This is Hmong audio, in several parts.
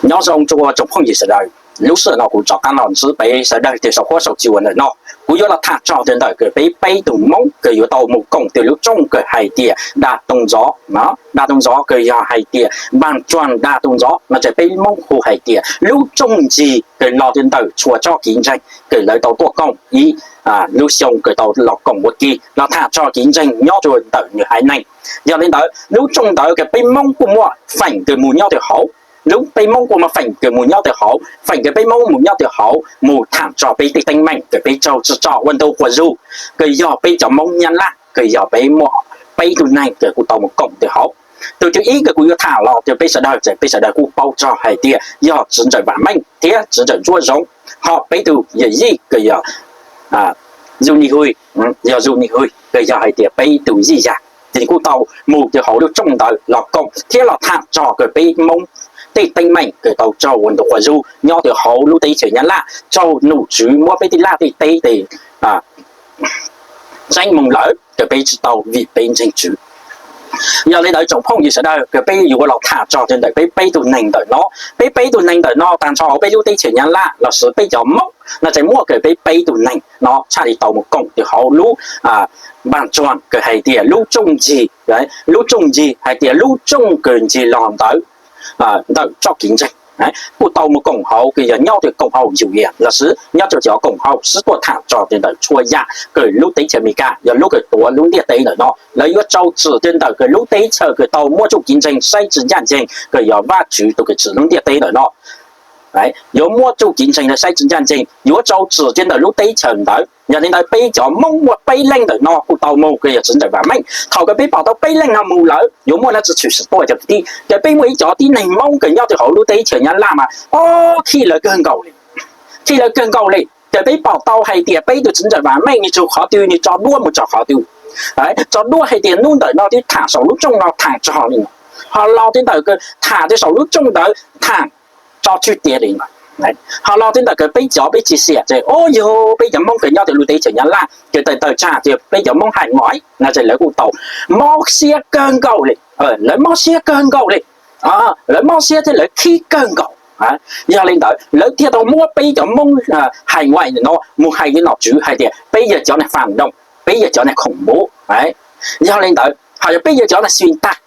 Nyob zoo rua tsoom phooj ywg sawv daws, lub sij hawm no kuv rov qaab los ntsib peb sawv daws rua saum huab saum cua ntawm no. Kuv yuav los tham txog rua ntawm kws peb peb tug Moob kws yuav tau mus koom rua lub rooj kws hais tias Daj Tooj Ntxov, Daj Tooj Ntxov kws yog hais tias Npaaj Tsuag Daj Tooj Ntxov no, ces peb Moob hu hais tias lub rooj ncig kws los rua ntawm txhua txoj kev ntseeg kws lawv tau tuaj koom ib lub xyoo kws tau los koom ua ke los tham txog kev ntseeg nyob rua ntawm nwg haiv neeg. Yog li ntawd lub rooj ntawd kws peb Moob kuj muaj feem kws mus nyob rua hauv, lub peb Moob kuj muaj feem kws mus nyob rua hauv, feem kws peb Moob mus nyob rua hauv mus tham txog peb tej teeb meem kws peb raug tsim txom ua ntu quas zug, kws yog peb cov Moob Nyab Laj kws yog peb muaj peb tug neeg kws kuj tau mus koom rua hauv. Tug thib ib kws kuv yuav tham los rua peb sawv daws, peb sawv daws kuj paub txog hais tias yog Txiv Ntxawm Vam Meej thiab Txiv Ntxawm Ntsuab Zoov, ho peb tug yawm yij kws yog Zu Ni Hwj, yog Zu Ni Hwj kws yog hais tias peb tug yij yag, ces kuj tau mus rua hauv lub rooj ntawd los koom thiab los tham txog kws peb Moob tej teeb meem kws tau raug ua ntu quas zug nyob rua hauv lub teb chaws Nyab Laj, raug nom tswv muab peb tej laj tej teb tes txeeb moog lawm kws peb tsi tau vim peb ntseeg Tswv. Yog li ntawd tsoom phooj ywg sawv daws, kws peb yuav los tham txog rua ntawm peb peb tug neeg ntawm no, peb peb tug neeg ntawm no taag nrho hauv peb lub teb chaws Nyab Laj lossis peb cov Moob no ces muaj kws peb peb tug neeg no txhaj li tau mus koom rua hauv lub Npaaj Tsuag kws hais tias lub rooj ncig, lub rooj ncig hais tias lub rooj kws ncig los ntawm ntawm txoj kev ntseeg, kuj tau mus koom hauv kws yog nyob rua koom haum Yulias lossis nyob rua cov koom haum sib tuaj tham txog rua ntawm txhua yam kws lub teb chaws Amelikas yog lub kws tuav lub ntiaj teb ntawm no, lawv yuav rau txim rua ntawm kws lub teb chaws kws tau muab txuj kev ntseeg saib tsi ncaj nceeg kws yog Vajtswv tug kws tsim lub ntiaj teb ntawm no. Yuav muab txuj kev ntseeg saib tsi ncaj nceeg, yuav rau txim rua ntawm lub teb chaws ntawd. Yog li ntawd peb cov Moob muaj peb leej ntawm no kuj tau mus kws yog Txiv Ntxawm Vam Meej. Thaum kws peb pom tau peb leej no mus lawm yuav muaj dlaab tsi tshwm sim tuaj cov kwv tij, ces peb muaj ib cov tib neeg Moob kws nyob rua hauv lub teb chaws Nyab Laj mas, o, khij lawv kawg nkaus li, khij lawv kawg nkaus li. Ces peb pom tau hais tias peb tug Txiv Ntxawm Vam Meej nwg tsaug qhov twg, nwg tso duab mus txog qhov twg, tso duab hais tias nub ntawm no twb tham saum lub rooj no tham txog li no, ho los rua ntawm kws tham rua saum lub rooj ntawd tham tso tswj tiav li no, ho los rua ntawm kws peb cov peb tsi xiam ces, o, yog peb cov Moob kws nyob rua lub teb chaws Nyab Laj ces tawm tawm tsam ces peb cov Moob hais no no ces lawv kuj tau mob siab kawg nkaus li, lawv mob siab kawg nkaus li, lawv mob siab thiab lawv khib kawg nkaus. Yog li ntawd lawv thiaj tau muab peb cov Moob hais no mus hais rua nom tswv hais tias peb yog cov neeg phản động, peb yog cov neeg khủng bố. Yog li ntawd ho yog peb yog cov neeg xuyên tạc,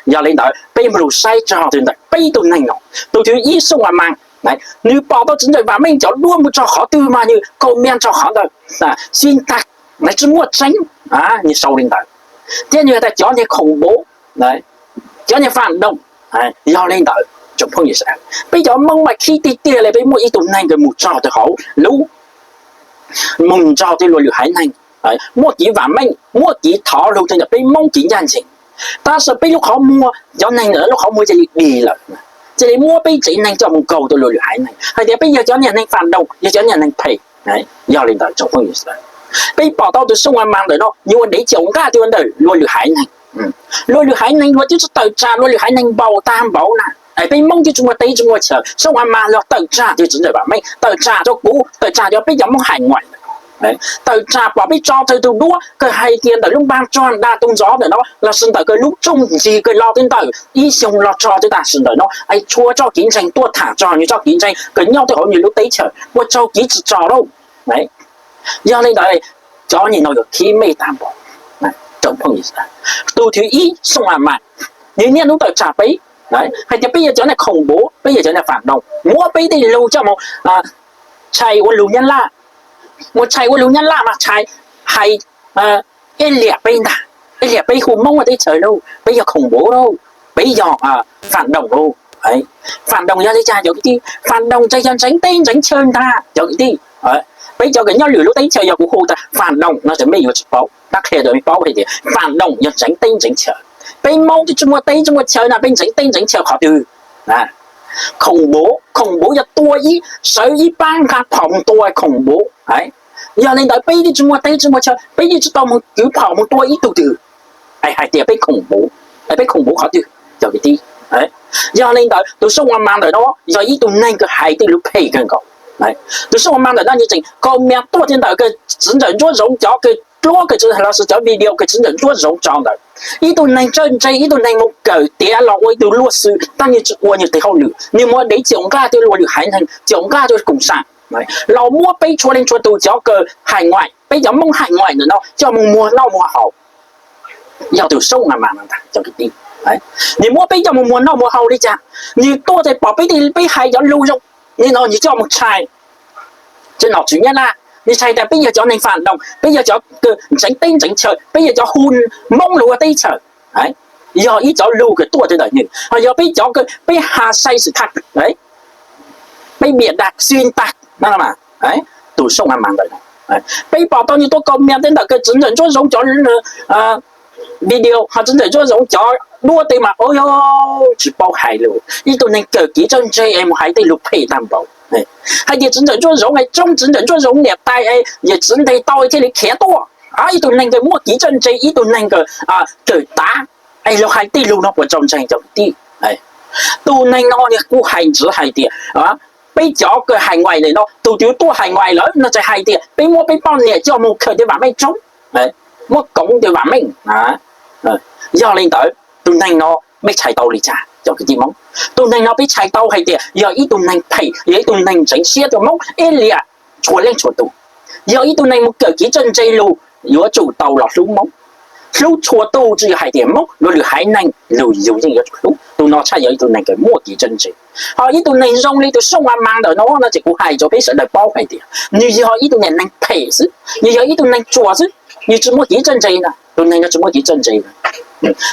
yog li ntawd peb mus lug saib txog rua ntawm peb tug neeg no. Tug thib ib Xoo Vam Meej, nwg pom tau Txiv Ntxawm Vam Meej cov duab mus txog qhov twg mas nwg kaum maj txog qhov ntawd, xuyên tạc, tsi muaj tseeb, nwg sau li ntawd, thiab nwg has tas cov neeg khủng bố, cov neeg phản động. Yog li ntawd tsoom phooj ywg sawv daws, peb cov Moob mas khib tiag tiag li, peb muaj ib tug neeg kws mus txog rua hauv lub, mus nrog rua luag lwm haiv neeg, muaj kev vam meej, muaj kev thov lug rua ntawm peb Moob kev ncaj nceeg. Tab sis peb lub qhov muag, cov neeg ntawm lub qhov muag cia li dig lawm, cia li muab peb tsev neeg coj mus nkaug rua luag lwm haiv neeg hais tias peb yog cov niag neeg phản động, yog cov niag neeg phem. Yog li ntawd tsoom phooj ywg sawv daws, peb pom tau tug Xoo Vam Meej ntawm no yuav dev caum nqaj rua ntawm luag lwm haiv neeg. Luag lwm haiv neeg luag twb tsi tawm tsam luag lwm haiv neeg npaum tag npaum na. Peb Moob twb tsi muaj teb tsi muaj chaw, Xoo Vam Meej los tawm tsam rua Txiv Ntxawm Vam Meej, tawm tsam rua kuv, tawm tsam rua peb cov Moob haiv Nguaim, tawm tsam pom peb tso tau tug duab kws hais tias ntawm lub npaag tsuag ntaag tug ntxov ntawm no lossis ntawm kws lub tsooj ncig kws los rua ntawm ib xyoo los txog rua tam sim ntawm no, es txhua txoj kev ntseeg tuaj tham txog nwg txoj kev ntseeg kws nyob rua hauv nwg lub teb chaws ua tsaug kev tsim txom lauj. Yog li ntawd, cov nyuam no yuav khib mej tag npaum. Tug thib ib Xoo Vam Meej, nwg niaj hnub tawm tsam peb hais tias peb yog cov neeg khủng bố, peb yog cov neeg phản động, muab peb tej lug coj mus tshais ua lug Nyab Laj, mus tshais ua lug Nyab Laj mas tshais, hais ib liam peb ntag, ib liam peb hu Moob ua teb chaws lauj, peb yog khủng bố lauj, peb yog phản động lauj. Phản động yog li cas cov kwv tij? Phản động ces yog ntseev teb ntseev chaw ntag cov kwv tij. Peb cov kws nyob lwm lub teb chaws yog kuv hu tas phản động no ces mej yuav tsi paub, dab qhia rua mej paub hais tias phản động yog ntseev teb ntseev chaw. Peb Moob twb tsi muaj teb tsi muaj chaw na, peb ntseev teb ntseev chaw qhov twg? Khủng bố, khủng bố yog tua ib, sawv ib paab nqa phom moog tua khủng bố. Yog li ntawd peb twb tsi muaj teb tsi muaj chaw, peb yeej tsi tau moog kwv phom moog tua ib tug twg. Es hais tias peb khủng bố, es peb khủng bố qhov twg cov kwv tij? Yog li ntawd tug Xoo Vam Meej ntawm no yog ib tug neeg kws hais tej lug phem kawg nkaus. Tug Xoo Vam Meej ntawm no nwg tseem kaum maj tuaj rua ntawm kws Txiv Ntxawm Ntsuab Zoov cov kws duab kws tsi, los sis cov video kws txiv ntxawm Ntsuab Zoov tso ntawd. Ib tug neeg txawj ntse, ib tug neeg mus kawm tiav los ua ib tug luag xwm, tab nwg tsi ua nwg teg hauj lwm, nwg muaj dev caum nqaj tuaj ua lwm haiv neeg, caum nqaj tuaj koom sam, los muab peb txhua leej txhua tug cov kws hais nguaim, peb cov Moob hais nguaim ntawm no coj moog muag noj muag haus. Yog tus soob a mas ntag cov kwv tij. Nwg muab peb coj moog muag noj muag haus li cas? Nwg tuaj txug pom peb, peb hais cov lug zoo li no nwg coj moog tshai. Tsi nom tswv Nyab Laj, nwg tshai tas peb yog cov neeg phản động, peb yog cov kws ntseev teb ntseev chaw, peb yog cov hu Moob lug ua teb chaws. Yog ib cov lug kws tuaj txug ntawm nwg, ho yog peb cov kws peb has sai sự thật, peb bịa đặt xuyên tạc, tus soob a mas ntawd. Peb pom tau nwg tuaj kaus mias txug ntawm kws txiv ntxawm Ntsuab Zoov cov video, ho txiv ntxawm Ntsuab Zoov cov duab teb mas, o, yog tsi paub hais lug, ib tug neeg kawm kev txawj ntse es mus hais tej lug phem tag npaum. Hais tias txiv ntxawm Ntsuab Zoov es tsoob txiv ntxawm Ntsuab Zoov niam tais es yawm txiv nteg tau thiaj li khiav tuaj. Ib tug neeg kws muaj kev txawj ntse, ib tug neeg kws kawm tav, es lug hais tej lug no puas txaus ntseeg cov kwv tij? Tus neeg no nwg kuj hais ntxiv hais tias, peb cov kws hais nguaim lawm no, tus twg tuaj hais nguaim lawm no txhais hais tias peb muab peb poj niam coj moog khaws tej vam meej tsoob, muab koov tej vam meej. Yog li ntawd tus neeg no peb tshais tau li cas cov kwv tij Moob? Tus neeg no peb tshais tau hais tias yog ib tug neeg phem, yog ib tug neeg ntseev siab rua Moob ib liam txhua leej txhua tug. Yog ib tug neeg mus kawm kev txawj ntse lug yuav tsum tau los hlub Moob, hlub txhua tug, tsi yog hais tias Moob, luag lwm haiv neeg lug yug yeej yuav tsum hlub. Tus no tshaj yog ib tug neeg kws muaj kev txawj ntse. Ho ib tug neeg zoo li tus soob a mas ntawm no no ces kuv hais rua peb sawv daws paub hais tias nwg yog ib tug niam neeg phem xwb, nwg yog ib tug neeg tsuas xwb, nwg tsi muaj kev txawj ntse na. Tus neeg no tsi muaj kev txawj ntse,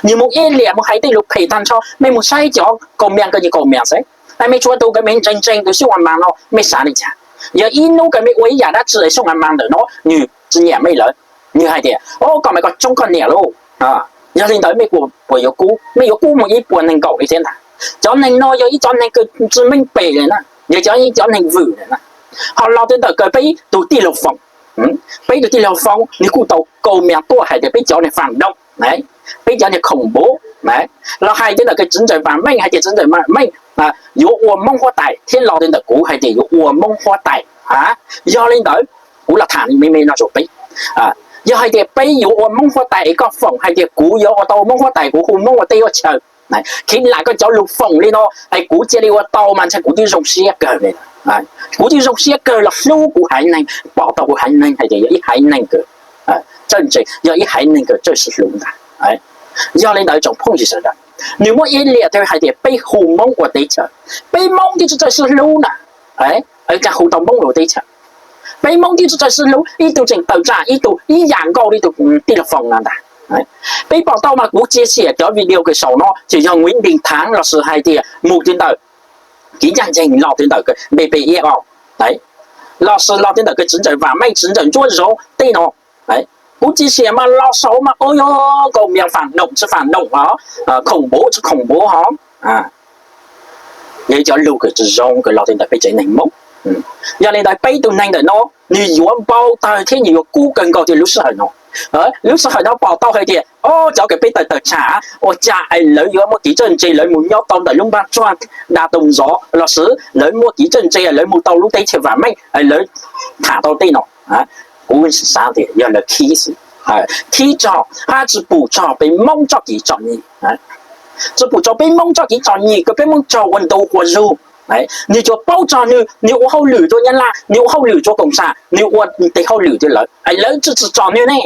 nwg mus ib liam mus hais tej lug phem tag nrho. Mej mus saib cov kaus mias kws nwg kaus mias xwb, mej txhua tug kws mej ntseeg ntseeg tus soob a mas no mej xav li cas? Yog ib nub kws mej ua ib yam dab tsi soob a mas ntawm no nwg tsi nyiam mej lawm, nwg hais tias, o, koj mas koj tsoob koj niam lauj. Yog li ntawd mej puas yuav kub? Mej yuav kub moog ib puas neeg nkaum li thiab ntag. Cov neeg no yog ib cov neeg kws tsi meej pem li na, yog cov, cov neeg vwm li na. Ho los txug ntawm kws peb tug tij laug Foom, peb tug tij laug Foom nwg kuj tau kaus mias tuaj hais tias peb cov niag phản động, peb cov niag khủng bố, los hais txug ntawm kws txiv ntxawm Vam Meej hais tias txiv ntxawm Vam Meej yuav ua Moob huab tais thiab los txug ntawm kuv hais tias yuav ua Moob huab tais. Yog li ntawd kuv los tham me me no rua peb. Yog hais tias peb yuav ua Moob huab tais es koj Foom hais tias kuv yuav ua tau Moob huab tais, kuv hu Moob ua teb ua chaw, khiv lam koj cov lug Foom li no es kuv cia li ua tau mas ntshe kuv twb zoo siab kawg li. Kuv twb zoo siab kawg los hlub kuv haiv neeg, pom tau kuv haiv neeg hais tias yog ib haiv neeg kws txawj ntse, yog ib haiv neeg kws txawj sib hlub ntag. Yog li ntawd tsoom phooj ywg sawv daws, nws muaj ib liam twg hais tias peb hu Moob ua teb chaws, peb Moob twb tsi txawj sib hlub na, cas hu tau Moob ua teb chaws? Peb Moob twb tsi txawj sib hlub, ib tug tseem tawm tsam ib tug ib yam nkaus li tus tij laug Foom no ntag. Peb pom tau mas kuv chia sẻ cov video kws saum no ces yog Nguyễn Đình Thắng lossis hais tias mus txug ntawm Ký Văn Nhân los txug ntawm B P Io, lossis los txug ntawm kws txiv ntxawm Vam Meej, txiv ntxawm Ntsuab Zoov tej no. Kuv chia sẻ mas los saum mas ua yog kaus mias phản động tsis phản động, khủng bố tsis khủng bố hov. Yog cov lug kws tsis zoo kws los txug ntawm peb tsev neeg Moob. Yog li ntawd peb tug neeg ntawm no nws yuav npau taws thiab nws yuav kub kawg nkaus rua lub sij hawm no. Lub sij hawm no pom tau hais tias o, cov kws peb tawm tawm tsam ua cas es lawv yuav muaj kev txawj ntse, lawv mus nyob tau ntawm lub npaj tsuag da tau ntxov lossis lawv muaj kev txawj ntse lawv mus tau lub teb chaws Vam Meej es lawv tham tau tej no. Kuv xav tias yog lawv khib xwb, khib tso hab tsis pum tso peb Moob txoj kev txom nyem, tsis pum tso peb Moob txoj kev txom nyem kws peb Moob raug ua ntu ua zug. Nws tsuas paub tso nws, nws ua hauj lwm rua Nyab Laj, nws ua hauj lwm rua koom sam, nws ua tes hauj lwm rua lawv es lawv tsis txwm txom nws ne.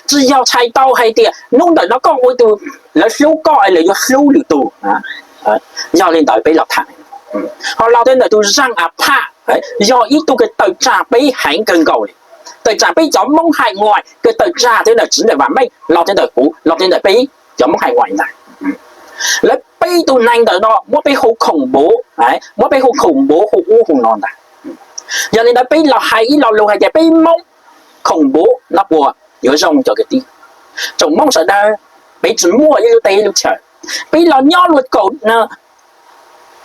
Tsis yog txhais tau hais tias hnub ntawm no koj ua tus, lawv hlub koj es lawv yuav hlub lwm tus. Yog li ntawd peb los tham, ho los txug ntawm tus Zaj A Phaj, yog ib tug kws tawm tsam peb heev kawg nkaus li, tawm tsam peb cov Moob hais nguaim kws tawm tsam txug ntawm txiv ntxawm Vam Meej los txug ntawm kuv los txug ntawm peb cov Moob hais nguaim ntag. Lawv peb tug neeg ntawm no muab peb hu khủng bố, muab peb hu khủng bố hu ub hu no ntag. Yog li ntawd peb los hais ib lo lus hais tias peb Moob khủng bố no puas yuav zoo cov kwv tij? Tsoom Moob sawv daws, peb tsis muaj ib lub teb lub chaw, peb los nyob luag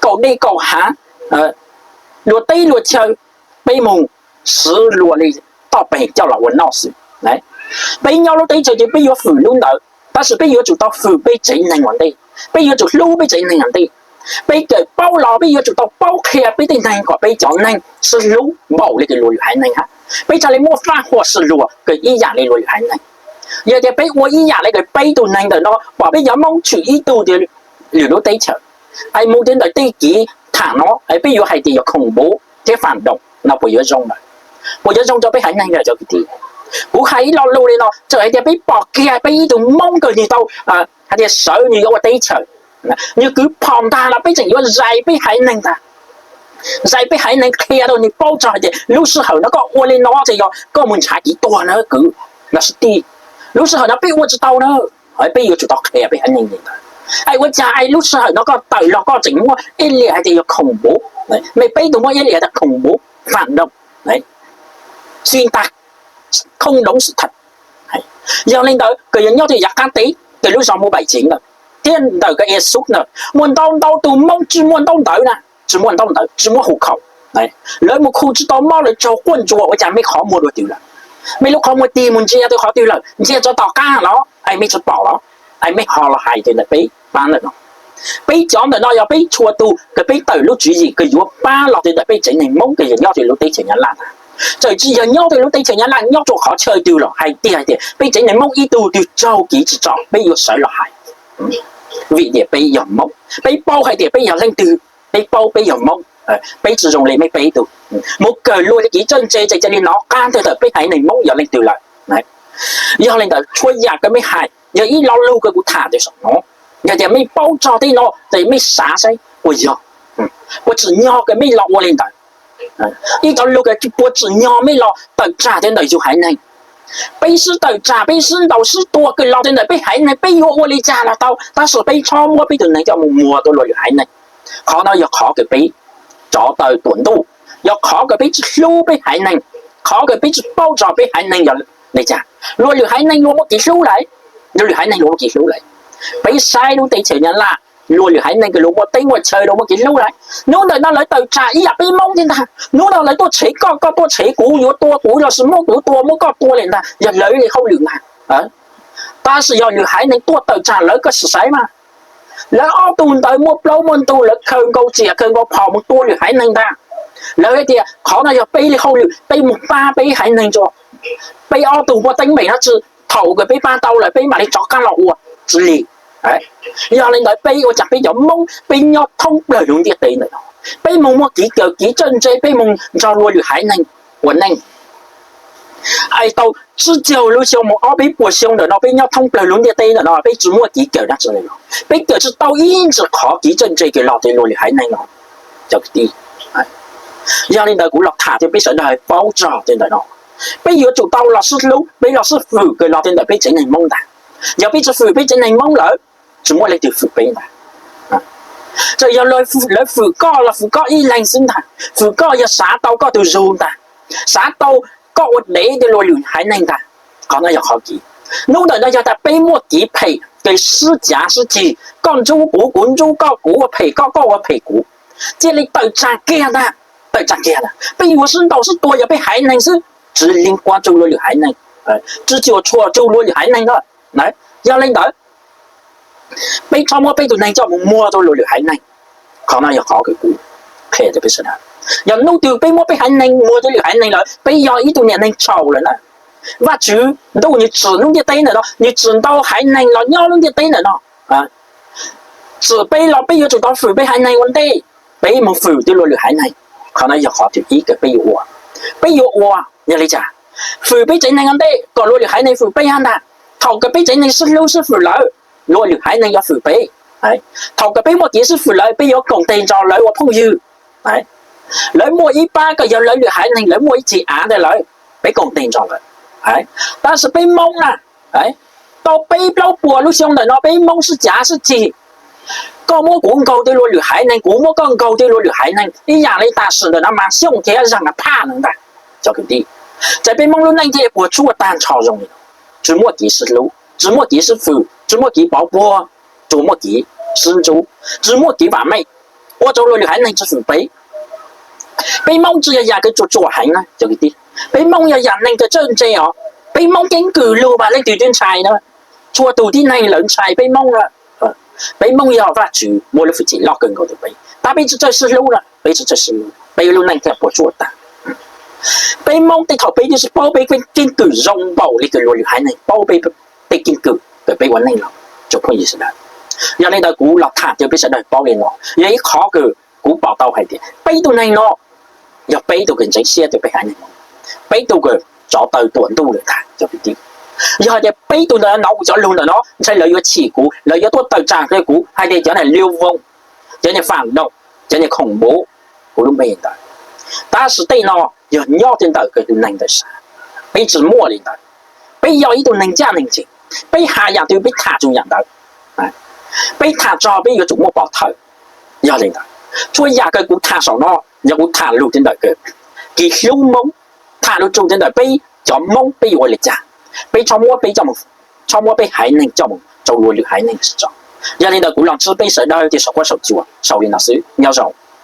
kaum dej kaum hav, luag teb luag chaw, peb mus siv luag li toj peeg coj los ua noj xwb. Peb nyob lub teb chaws twg peb yuav fwm lub ntawd, tab sis peb yuav tsum tau fwm peb tsev neeg ua ntej, peb yuav tsum hlub peb tsev neeg ua ntej. Peb kawm paub los peb yuav tsum tau paub qhia peb tej neeg kom peb cov neeg sib hlub npaum li kws luag lwm haiv neeg hab. Peb txhaj le muaj faj huam sib luag kws ib yam le luag lwm haiv neeg. Yog tias peb ua ib yam le kws peb tug neeg ntawm no pom peb cov Moob tshwm ib tug tias lwm lub teb chaws, es mus rau ntawm tej kev tham no es peb yuav hais tias yog khoo npuv thiab fam doos no puas yuav zoo lawm? Puas yuav zoo rau peb haiv neeg lawm cov kwv tij? Kuv hais ib lo lus li no txawm hais tias peb pom kiag peb ib tug Moob kws nws tau hais tias sawv nws yuav ua teb chaws, nws kwv phom ntag los peb tseem yuav zais peb haiv neeg ntag. Zais peb haiv neeg qhia rau nws paub txog hais tias lub sij hawm no koj ua li no ces yog koj mus ntshav kev tuag na kwv los sis tij. Lub sij hawm no peb ua tsis tau na. Peb yuav tsum tau qhia peb haiv neeg li ntawd. Es ua cas es lub sij hawm no koj tawm los koj tseem muab ib liam hais tias yog khoo npuv, mej peb tug muab ib liam tias khoo npuv, fam doos, xuyên tạc, không đúng sự thật. Yog li ntawd kws yog nyob rau yav qab teb kws lub zog Mus Npaim Ceev ntawd thiab ntawm kws Ea Xub ntawd muaj ntau ntau tus Moob tsis muaj ntaub ntawv na, tsis muaj ntaub ntawv, tsis muaj hus khau, lawv mus khu tsis tau mob, lawv tsaug quaj ntsuas, ua cas mej qhov muag dua twg lawm? Mej lub qhov muag tig mus ntsia rau qhov twg lawm? Ntsia rau tom qab los es mej tsis pom los? Es mej ho los hais tias ntawm peb pab ntawm no. Peb cov ntawm no yog peb txhua tus kws peb tawm lub tswv yim kws yuav pab los rau ntawm peb tsev neeg Moob kws yog nyob rau lub teb chaws Nyab Laj. Txawm tsis yog nyob rau lub teb chaws Nyab Laj, nyob rau qhov chaw twg los hais tias hais tias peb tsev neeg Moob ib tug twg raug kev tsim txom peb yuav sawv los hais, vim tias peb yog Moob, peb paub hais tias peb yog leej twg, peb paub peb yog Moob. Peb tsis zoo li mej peb tug mus kawm luag li kev txawj ntse ces cia li hnov qab ntawm peb haiv neeg Moob yog leej twg lawm. Yog li ntawd txhua yam kws mej hais yog ib lo lus kws kuv tham tias saum no, yog tias mej paub txog tej no ces mej xav saib puas yog, puas tsim nyog kws mej los ua li ntawd. Ib cov lus kws puas tsim nyog mej los tawm tsam rau ntawm yus haiv neeg. Peb sib tawm tsam, peb sib ntaus sib tua kws los rau ntawm peb haiv neeg, peb yuav ua li cas los tau, tab sis peb txhob muab peb tus neeg coj mus muag rau luag lwm haiv neeg. Qhov no yog qhov kws peb tsov taw tuam ntuj, yog qhov kws peb tsis hlub peb haiv neeg, qhov kws peb tsis paub txog peb haiv neeg yog li cas. Luag lwm haiv neeg luag muaj kev hlub lawm, luag lwm haiv neeg luag muaj kev hlub lawm. Peb saib lub teb chaws Nyab Laj, luag lwm haiv neeg kws luag muaj teb muaj chaw luag muaj kev hlub lawm. Hnub ntawm no lawv tawm tsam ib yam peb Moob thiab ntag. Hnub no lawv tuaj tshev koj, koj tuaj tshev kuv, yuav tua kuv los sis muab kuv tua, muab koj tua li ntag, yog lawv li hauj lwm ntag. Tab sis yog lwm haiv neeg tuaj tawm tsam lawv, koj sim saib mas, lawv ob tug ntawd muaj plaub muaj ntug, lawv khaws nkaus riam khaws nkaus phom mus tua lwm haiv neeg ntag. Lawv hais tias qhov no yog peb li hauj lwm, peb mus pab peb haiv neeg tso. Peb ob tug muaj teeb meem no tsis, thaum kws peb pab tau lawm peb mam li rov qab los ua, tsis li. Yog li ntawd peb ua cas peb cov Moob peb nyob thoob plawg lub ntiaj teb ntawm no, peb mus muaj kev kawm kev txawj ntse, peb mus nrog luag lwm haiv neeg ua neej, es tau tsib caug lub xyoo mus ob peb puas xyoo ntawm no peb nyob thoob plawg lub ntiaj teb ntawm no peb tsis muaj kev kawm dab tsi li los, peb kawm tsis tau ib ntsis qhov kev txawj ntse kws los rau luag lwm haiv neeg no. Cov kwv tij, yog li ntawd kuv los tham rau peb sawv daws paub txog tej ntawm no. Peb yuav tsum tau los sib hlub, peb los sib fwm kws los rau ntawm peb tsev neeg Moob ntag. Yog peb tsis fwm peb tsev neeg Moob lawm, tsis muaj leej twg fwm peb ntag. Txawm yog lawv fwm koj los fwm koj ib leeg xwb ntag, fwm koj yog xav tau koj tus zug ntag, xav tau koj ua dev rau luag lwm haiv neeg ntag. Qhov no yog qhov kev. Hnub ntawm no yog tas peb muaj kev phem kws sib cav sib ceg, koj ntsub kuv, kuv ntsub koj, kuv ua phem koj, koj ua phem kuv, cia li tawm tsam kiag ntag, tawm tsam kiag ntag. Peb yuav sib ntaus sib tua yog peb haiv neeg xwb, tsis li kuav rau luag lwm haiv neeg, tsis cuam tshuam rau luag lwm haiv neeg na. Yog li ntawd, peb txhob muab peb tus neeg coj mus muag rau luag lwm haiv neeg. Qhov no yog qhov kws kuv qhia rau peb sawv daws. Yog hnub twg peb muab peb haiv neeg muag rau lwm haiv neeg lawm, peb yog ib tug niam neeg txhaum lawm na. Vajtswv ntuj nws tsim lub ntiaj teb ntawm no, nws tsim ntau haiv neeg los nyob lub ntiaj teb ntawm no. Tsim peb los peb yuav tsum tau fwm peb haiv neeg ua ntej, peb mus fwm rau luag lwm haiv neeg. Qhov no yog qhov thib ib kws peb yuav ua. Peb yuav ua yog li cas? Fwm peb tsev neeg ua ntej kom luag lwm haiv neeg fwm peb hab ntag. Thaum kws peb tsev neeg sib hlub sib fwm lawm, luag lwm haiv neeg yuav fwm peb. Thaum kws peb muaj kev sib fwm lawm, peb yuav koom tes nrog lawv ua phooj ywg. Lawv muaj ib pab kws yog lawv lwm haiv neeg, lawv muaj ib txhia av ntawd lawm, peb koom tes nrog lawv. Tab sis peb Moob na, tau peb plaub puas lub xyoo ntawm no peb Moob sib cav sib ceg. Koj muab kuv nkaug rau luag lwm haiv neeg, kuv muab koj nkaug rau luag lwm haiv neeg, ib yam li tam sim ntawm no mas Xyooj thiab Zag Nas Phaj no ntag. Cov kwv tij, ces peb Moob lub neej thiaj li puas tsuaj tag nrho zoo li no. Tsis muaj kev sib hlub, tsis muaj kev sib fwm, tsis muaj kev pov puag, tsuas muaj kev sib ntxub, tsis muaj kev vam meej, ua rau luag lwm haiv neeg tsis fwm peb. Peb Moob tsis yog yam kws tsuam tsuam heev na cov kwv tij, peb Moob yog yam neeg kws txawj ntse os. Peb Moob keeb kwm lug mas leej twg twb ntshai na, txhua tus tib neeg lawv ntshai peb Moob na. Peb Moob yog Vajtswv muab lub hwj chim loj kawg nkaus rau peb, tab peb tsis txawj sib hlub na, peb tsis txawj sib hlub, peb lub neej thiaj puas tsuaj tag. Peb Hmoob tej thaum peb twb tsis paub peb keeb kwm zoo npaum li kws luag lwm haiv neeg paub peb keeb kwm kws peb ua neej los tsoom phooj ywg sawv daws. Yog li ntawd kuv los tham rau peb sawv daws paub li no, yog ib qhov kws kuv pom tau hais tias peb tug neeg no yog peb tug kws ntseev siab rau peb haiv neeg, peb tug kws tsov taw tuam ntuj lawm ntag cov kwv tij. Yog hais tias peb tug ntawd hnov kuv cov lug ntawm no ntshai lawv yuav chim kuv, lawv yuav tuaj tawm tsam rau kuv hais tias cov niag liu voos, cov niag fam doom, cov niag khoom npuv, kuv lub npe ntawd. Tab sis tej no yog nyob rau ntawm kws tus neeg ntawd sav, peb tsis muaj li ntawd. Peb yog ib tug neeg ncaj neeg ncees, peb hais yam twg peb tham tsum yam ntawd. Peb tham txog peb yuav tsum muaj pov thawj. Yog li ntawd, txhua yam kws kuv tham saum no yog kuv tham lug rau ntawm kws kev hlub Hmoob, tham lug rau ntawm peb cov Hmoob peb yuav ua li cas, peb txhob muab peb coj mus, txhob muab peb haiv neeg coj mus rau luag lwm haiv neeg tsis tso. Yog li ntawd kuv los ntsib peb sawv daws rau saum huab saum cua saum li no xwb, nyob zoo.